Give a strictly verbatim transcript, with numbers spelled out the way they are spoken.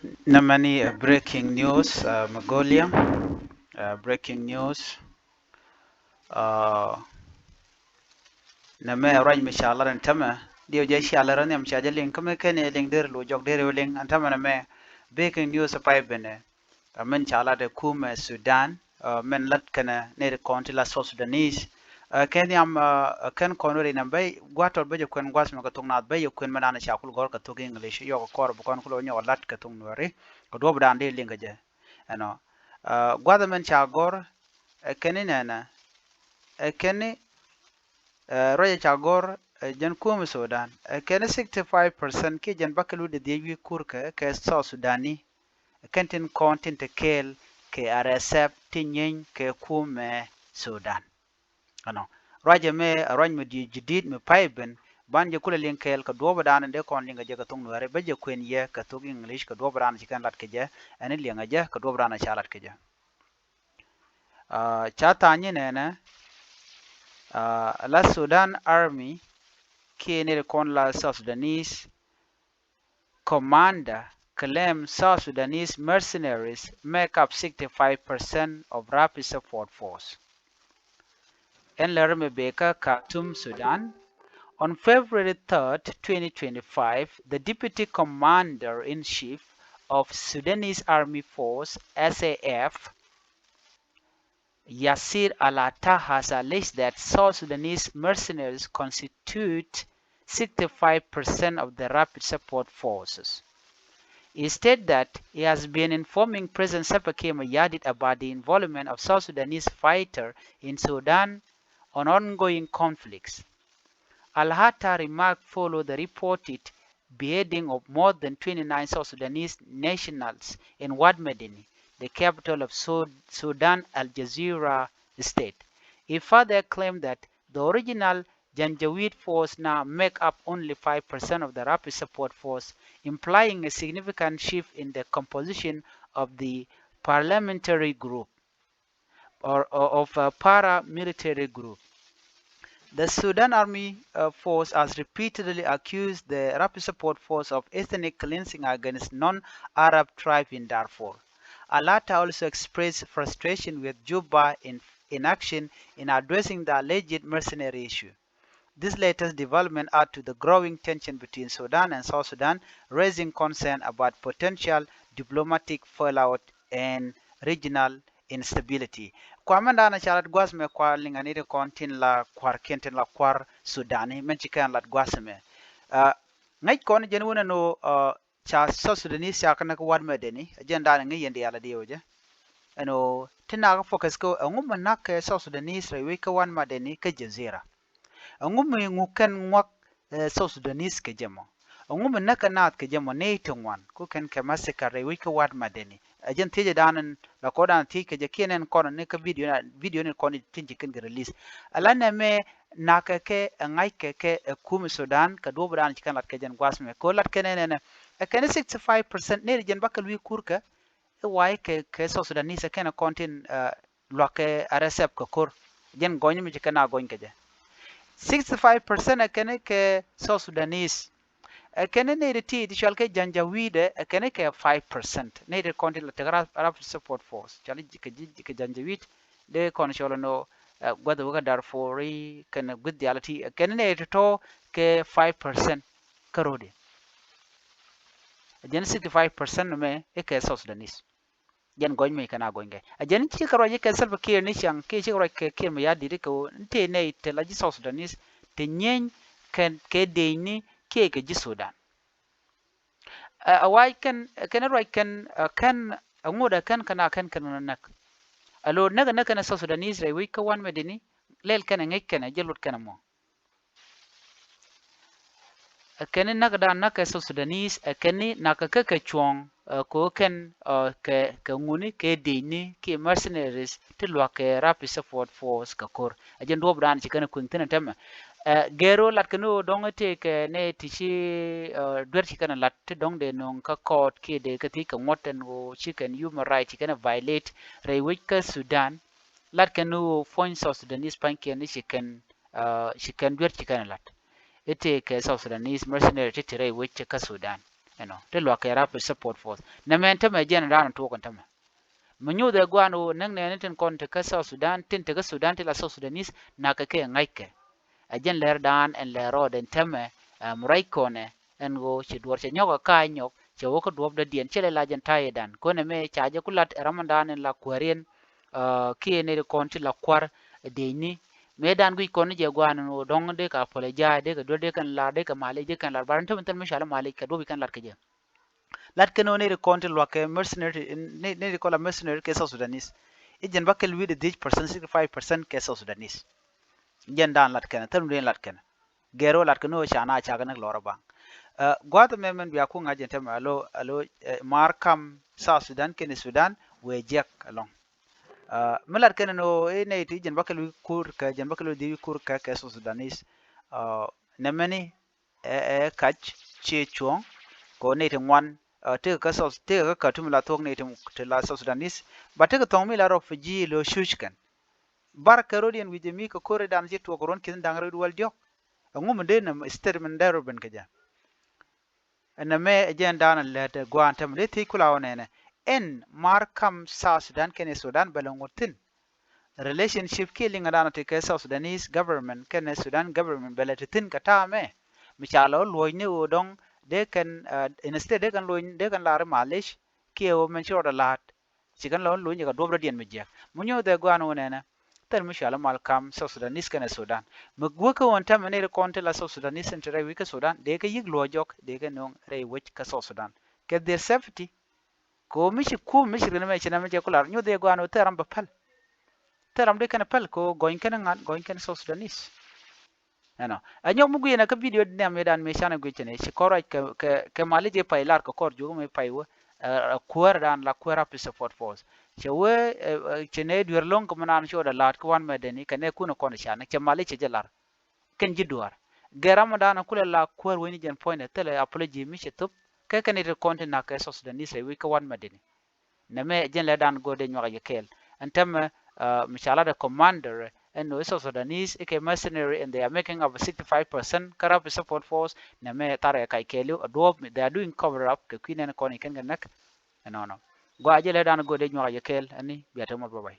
Nɛmɛ ni, uh, breaking news, uh, mi go̱o̱liɛ, uh, breaking news. Uh, nɛmɛ ruac mi ca lat ɛn tämɛ, diɛw jɛ cia lat rɔ nhiam ca jɛ liŋ, kä mi kɛn ɛ liŋ der lu jɔk der ɛ liŋ ɛn tämɛ nɛmɛ breaking news pay benɛ. Ɛ mɛn ca lat ɛ kumɛ Sudan, ɛ mɛn lat kɛnɛ nɛy ti kɔn ti la South Sudanese. Ɛ kɛn nhiam, ɛ kɛn kɔn wä ri nɛm bä gua̱a̱th tɔt bä jɛ kuɛn gua̱a̱th mɛ kɛ thok naath bä jɛ kuɛn mɛ dan ca kul gɔ̱r kɛ thok English, yɔk kɔr bi kɔn kul wä nyɔk lat kɛ thok Nuɛri kɛ duɔ̱p dan dee liŋ kɛ jɛ. Ɛnɔ, ɛ gua̱a̱th mɛn ca gɔ̱r, ɛ kɛn ni nɛnɛ, ɛ kɛn ni, ɛ ruac ca gɔ̱r, ɛ jɛn kumɛ Sudan, ɛ kɛn ni sixty five percent kiɛ jɛn bä kɛ lut dee dhiec wi̱i̱ kur kɛ, kɛ South Sudan ni. Kɛn tin kɔn tin te kɛɛl kɛ R S F ti nyieeny kɛ kumɛ Sudan. Ɛnɔ, ruacɛ mɛ ɛ ruac mi di̱i̱t ji̱ di̱i̱t mi pay ben, ban jɛ kulɛ liŋ kɛɛl kɛ duɔ̱ɔ̱p dan dee kɔn liŋ kɛ jɛ kɛ thok Nuɛri, bä jɛ kuɛn yɛ kɛ thok English kɛ duɔ̱ɔ̱p dan ci kɛn lat kɛ jɛ, ɛn liŋ kɛ jɛ kɛ duɔ̱ɔ̱p dan ca lat kɛ jɛ. Ɛ ca tha̱a̱ŋ nyi nɛnɛ, ɛ la Sudan Army kiɛ nɛy ti kɔn la South Sudanese commander claim South Sudanese mercenaries make up sixty-five percent of Rapid Support Force. Ɛn lär mi bek kä Khartoum, Sudan. On February third, twenty twenty-five, the deputy commander-in-chief of Sudanese Army Force, S A F, Yasir Al-Attah has alleged that South Sudanese mercenaries constitute sixty-five percent of the Rapid Support Forces. He stated that he has been informing President Salva Kiir Mayardit about the involvement of South Sudanese fighter in Sudan on ongoing conflicts. Al-Attah remark follow the reported beheading of more than twenty-nine South Sudanese nationals in Wad Madani, the capital of Sud-, Sudan, Al Jazeera State. He further claimed that the original Janjaweed force now make up only five percent of the Rapid Support Force, implying a significant shift in the composition of the parliamentary group or, or of a paramilitary group. The Sudan Army, uh, Force has repeatedly accused the Rapid Support Force of ethnic cleansing against non-Arab tribe in Darfur. Al-Attah also expressed frustration with Juba in inaction in addressing the alleged mercenary issue. This latest development add to the growing tension between Sudan and South Sudan, raising concern about potential diplomatic fallout and regional instability. Kua mɛn da̱a̱n ca lat gua̱th mɛ kua liŋ ani ti kɔn tin la kua̱r kiɛn tin la kua̱r Sudani mɛn ci kɛn lat gua̱th mɛ. Ɛ ŋäc kɔn jɛn wun ɛn ɣöö, ɛ ca South Sudanese ca kä näk Wad Madani, ɛ jɛn da̱a̱n ŋäc yɛn diaal ɛ diɛw jɛ. Ɛn ɣöö ti nak focus kɛ ɛŋu mi nak kɛ South Sudanese rɛy wec kä Wad Madani kä Jazeera. Ɛŋu mi ŋu kɛn ŋuak, ɛ, South Sudanese kɛ jɛ mɔ? Ɛŋu mi näk kɛ naath kɛ jɛ mɔ nɛy ti ŋuan ku kɛn kɛ massacre rɛy wec kä Wad Madani? Ɛ jɛn thiecɛ da̱a̱n in la kɔn da̱a̱n thiec kɛ jɛ kiɛ nɛn kɔn ni kä video ni, video ni kɔn tin ci kɛn kɛ release. Ala nɛmɛ nakɛ kɛ ɛ ŋa̱ckɛ kɛ ɛ kumɛ Sudan kɛ duɔ̱ɔ̱p da̱a̱n ci kɛn lat kɛ jɛn gua̱th mɛ kɛ ɣöö lat kɛn ɛnɛnɛ. Ɛ kɛn sixty five percent nɛy ti jɛn bakɛ lui̱ kurkɛ i̱ wa̱i̱ kɛ, kɛ South Sudanese ɛ kɛn ɛ kɔn tin, ɛ, lua̱k kɛ R S F kɛ ko̱r. Jɛn gɔny mi ci kɛn a gɔny kɛ jɛ. Sixty five percent ɛ kɛn kɛ South Sudanese. Ɛ kɛn nɛy ti ti, ti cɔal kɛ Janjaweed ɛ kɛn kɛ five percent. Nɛy ti kɔn ti la tek Ra-, Rapid Support Force. Cɔal kɛ, kɛ Janjaweed. Dee kɔn cɔl ɛn ɣöö, ɛ, gua̱th wä kä Darfur i̱ kɛn gui̱th diaal ti. Ɛ kɛn nɛy ti tɔ̱ kɛ five percent. Kä rɔ̱diɛn. Ɛ jɛn sixty five percent mɛ i̱ kɛ South Sudanese. Jɛn gɔny mi kɛn a gɔny kɛ. Ɛ jɛn cikɛ ruac ikɛ Salva Kiir ni ciaŋ kiɛ cikɛ ruac kɛ Kiir Mayardit ikɛ ɣöö ni tëë nɛy te la ji̱ South Sudanese te nyieeny kɛn kɛ dëëcni kiɛ kɛ ji̱ Sudan. Ɛ, ɛ wac kɛn, kɛn ruac kɛn, ɛ, kɛn, ɛ ŋot ɛ kɛn kɛn a kɛn kɛn näk. Alo näk ɛ näk kɛn ɛ South Sudanese rɛy wec kä Wad Madani, lɛl kɛn ɛ ŋäc kɛn ɛ jɛ lot kɛn ɛ mɔ. Ɛ kɛn ni näk dan näk kɛ South Sudanese, ɛ kɛn ni näk kɛ kɛ cuɔ̱ɔ̱ŋ, ɛ, kɛ ɣöö kɛn, ɛ, kɛ, kɛ ŋuni kɛ dëëcni kiɛ mercenaries ti lua̱k kɛ Rapid Support Force kɛ ko̱r. Ɛ jɛn duɔ̱ɔ̱p dan ci kɛn ɛ kui̱ŋ thi̱n ɛ tämɛ. Ɛ, gɛr ɣöö lat kɛn ni ɣöö dɔ̱ŋ tëë kɛ nɛy ti ci, ɛ, duer ci kɛn ɛ lat ti dɔ̱ŋ dee nööŋ kä court kiɛ dee kɛ thiec kɛ ŋuɔ̱t ɛn ɣöö ci kɛn human right ci kɛn ɛ violate rɛy wec kä Sudan. Lat kɛn ni ɣöö puɔ̱ny South Sudanese pa̱nykiɛn ni ci kɛn, ɛ, ci kɛn duer ci kɛn ɛ lat. I̱ tëë kɛ South Sudanese mercenary ti ti rɛy wec kä Sudan. Ɛnɔ ti luak kɛ Rapid Support Force. Nɛmɛ ɛn tämɛ jɛn dan tuɔk ɛn tämɛ. Mi nyuuth ɛ guan ɣöö näk nɛɛni tin kɔn ti kä South Sudan, tin ti kä Sudan ti la South Sudanese, nak kɛ kɛ ŋa̱ckɛ. Ɛ jɛn lɛr dan ɛn lɛr rɔɔd ɛn tämɛ, ɛ, mi ruac kɔnɛ, ɛn ɣöö ci duɔr cɛ nyɔk ɛ ka̱a̱c nyɔk, cɛ wä kä duɔ̱p dädiɛn, cɛ lɛ la jɛn ta̱yɛ dan. Kɔnɛ mëë ca jɛ ku lat ɛ ram dan ɛn la kuääriɛn, ɛ, kiɛ nɛy ti kɔn ti la kua̱r ɛ diecni. Mëë dan guic kɔn ni jɛ guan ɛn ɣöö dɔ̱ŋ dee kɛ apologize, dee kɛ duel, dee kɛn lar, dee kɛ malic, dee kɛn lar. Bar ɛn tämɛ thil mi cɔal i̱ malic kɛ duɔ̱p i̱ kɛn lar kɛ jɛ. Lat kɛn ɣöö nɛy ti kɔn ti luak kɛ mercenary, nɛy, nɛy ti kɔn la mercenary kɛ South Sudanese. I̱ jɛn bä kɛl wi̱i̱dɛ dhiec percent, sixty-five percent kɛ South Sudanese. Jɛn dan lat kɛn, thäl mi dee lat kɛn. Gɛr ɣöö lat kɛn ɣöö ca na cak ni lɔr a baŋ. Ɛ, gua̱th mɛ mɛn bia ku ŋa̱c jɛn tämɛ alo, alo, ɛ, mar kam South Sudan kɛnɛ Sudan wëë jiɛk ɛlɔ̱ŋ. Ɛ, mi lat kɛn ɛn ɣöö i̱ nɛy ti jɛn bä kɛl wi̱i̱ kur kɛ, jɛn bä kɛl wi̱i̱ dhiec wi̱i̱ kur kɛ, kɛ South Sudanese. Ɛ, nɛmɛni ɛ, ɛ kac ciɛ cuɔ̱ɔ̱ŋ kɛ ɣöö nɛy ti ŋuan, ɛ, tekɛ kä South, tekɛ kä Khartoum la thuɔ̱k nɛy ti, ti la South Sudanese. Ba tekɛ thɔŋ mi la refugee lo̱ cuc kɛn. Bar kɛ ro̱diɛn wi̱c ɛ mi kɛ ko̱r i̱ dan ji̱ tuɔɔk ruɔ̱n ki̱n da̱ŋ rɛw wi̱cdɛ wäl diɔ̱k. Ɛŋu mi dee nɛm statement dee rɔ ben kɛ jɛ? Ɛn nɛmɛ ɛ jɛn dan ɛ lät ɛ gua̱a̱n tämɛ dee thiec kula ɣöö nɛnɛ. Ɛn mar kam South Sudan kɛnɛ Sudan bɛ lɛ ŋot thi̱n. Relationship kiɛ liŋɛ dan ɔ ti kɛ South Sudanese government kɛnɛ Sudan government bɛ lɛ ti thi̱n kɛ ta̱a̱ mɛ. Mi ca lɔ luɔ̱c ni ɣöö dɔ̱ŋ dee kɛn, ɛ, instead dee kɛn luɔ̱c, dee kɛn lar i̱ malic kiɛ ɣöö mɛn ci rɔɔdɛ la̱a̱t. Ci kɛn lɔ luɔ̱c ni kɛ duɔ̱p dɔ̱diɛn mi jiɛk. Mi nyuɔ̱th ɛ gua̱a̱n ɣöö nɛnɛ. Thil mi cɔal i̱ Malkam South Sudanese kɛnɛ Sudan. Mi guäk kä ɣöö ɛn tämɛ nɛy ti kɔn ti la South Sudanese tin te rɛy wec kä Sudan, dee kɛ yi̱k luɔ̱c jɔk, dee kɛ nööŋ rɛy wec kä South Sudan. Kɛ their safety. Kɛ ɣöö mi ci kum, mi ci rin mɛ ci nɛmɛ jɛ ku lar, nyuɔ̱th ɛ gua̱a̱n ɣöö thil ram bɛ päl. Thil ram dee kɛn päl kɛ ɣöö gɔny kɛn ŋa̱t, gɔny kɛn South Sudanese. Ɛnɔ. Ɛ nyɔk mi gui̱i̱n ɛ kä video di nɛm i̱ dan mëë canɛ gui̱c cɛn i̱ ci kɔn ruac kɛ, kɛ, kɛ malic i̱ pay lar kɛ kɔr juɔk mi pay wä, ɛ, ɛ kuäär dan la kuäär Rapid Support Force. Cɛ wee, ɛ, ɛ, cɛ nɛ duer lo̱ŋ kɛ mi naan cɛ wä dɛ la̱a̱t kä Wan Madani kɛ nɛ kun ɛ kɔn i̱ can, cɛ malic cɛ jɛ lar. Kɛn ji̱ duaar. Gɛr ram mi dan kulɛ la kuäär wec ni jɛn puɔ̱nydɛ thilɛ apology mi cɛ thop. Kɛ kɛn i̱ ti kɔn ti nak kɛ South Sudanese rɛy wec kä Wan Madani. Nɛmɛ jɛn lɛ dan go̱o̱r dee nyuak jɛ kɛɛl. Ɛn tämɛ, uh, mi ca lat ɛ commander ɛn ɣöö South Sudanese i̱ kɛ mercenary and they are making up sixty-five percent kä Rapid Support Force. Nɛmɛ tharɛ kac kɛɛliw a duɔ̱ɔ̱p mi, they are doing cover up kɛ kui̱ nɛn kɔn i̱ kɛn kɛ näk. Ɛnɔnɔ. Gɔaa jɛ lɛ dan go̱o̱r dee nyuak jɛ kɛɛl ɛn ni bia te mɔt, bye bye.